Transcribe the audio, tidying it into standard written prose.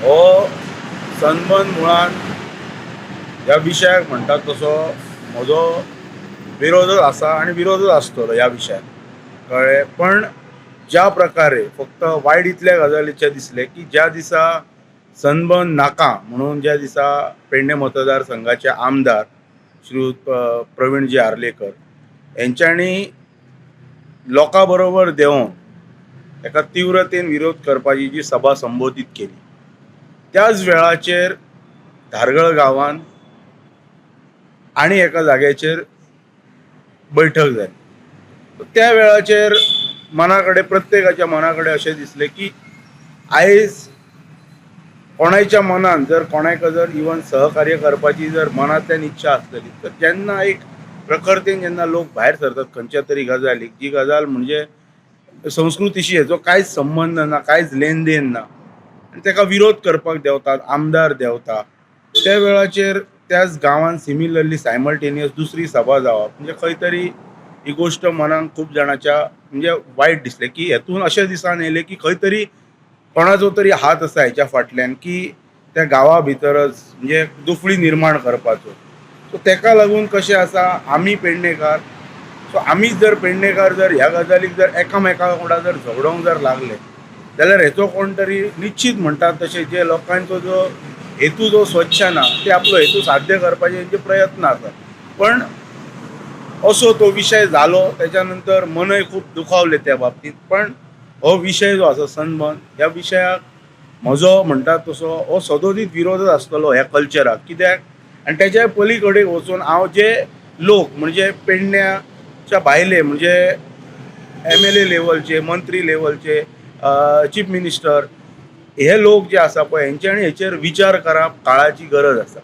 हो सनबर्न मुळान ह्या विशयाक म्हणटात तसो म्हजो विरोधच आसा आनी विरोधच आसतलो ह्या विशयाक, कळ्ळें. पण ज्या प्रकारे फक्त वायट इतल्या गजालीचें दिसलें की ज्या दिसा सनबर्न नाका म्हणून ज्या दिसा पेडणे मतदारसंघाचे आमदार श्री प्रवीणजी आर्लेकर हेंच्यांनी लोकां बरोबर देंवोन एका तिव्रतेन विरोध करपाची जी सभा संबोधीत केली, त्याच वेळाचेर धारगळ गांवान आनी एका जाग्याचेर बैठक जाली. त्या वेळाचेर मना कडेन, प्रत्येकाच्या मना कडेन अशें दिसलें की आयज कोणायच्या मनान जर कोणाक जर इवन सहकार्य करपाची जर मनांतल्यान इच्छा आसतली, तर जेन्ना एक प्रकृतीन जेन्ना लोक भायर सरतात खंयच्या तरी गजालीक, जी गजाल म्हणजे संस्कृतीशी हेचो कांयच संबंद ना, कांयच लेन देन ना आनी ताका विरोध करपाक देंवतात, आमदार देंवता, त्या वेळाचेर त्याच गांवान सिमिलरली सायमल्टेनियस दुसरी सभा जावप म्हणजे खंय तरी ही गोश्ट मनाक खूब जाणाच्या म्हणजे वायट दिसलें की हेतून अशें दिसान येयलें की खंय तरी कोणाचो तरी हात आसा हेच्या फाटल्यान की त्या गांवा भितरच म्हणजे दुफळी निर्माण करपाचो. सो तेका लागून कशें आसा, आमी पेडणेकार, सो आमीच जर पेडणेकार जर ह्या गजालीक जर एकामेका वांगडा जर झगडोंक जर लागले जाल्यार हेचो कोण तरी निश्चीत म्हणटात तशें जे लोकांचो जो हेतू जो स्वच्छ ना ते आपलो हेतू साध्य करपाचे तेंचे प्रयत्न आसा. पण असो तो विशय जालो, तेच्या नंतर मनय खूब दुखावलें त्या बाबतींत. पण हो विशय जो आसा सनबर्न, ह्या विशयाक म्हजो म्हणटा तसो हो सदोदीत विरोधच आसतलो ह्या कल्चराक. कित्याक आनी तेच्या पली कडेन वचून हांव जे लोक म्हणजे पेडण्याच्या भायले, म्हणजे एमएलए लेवलचे, मंत्री लेवलचे, चीफ मिनिस्टर, हे लोक जे आसा पळय हेंच्यांनी हेचेर विचार करप काळाची गरज आसा.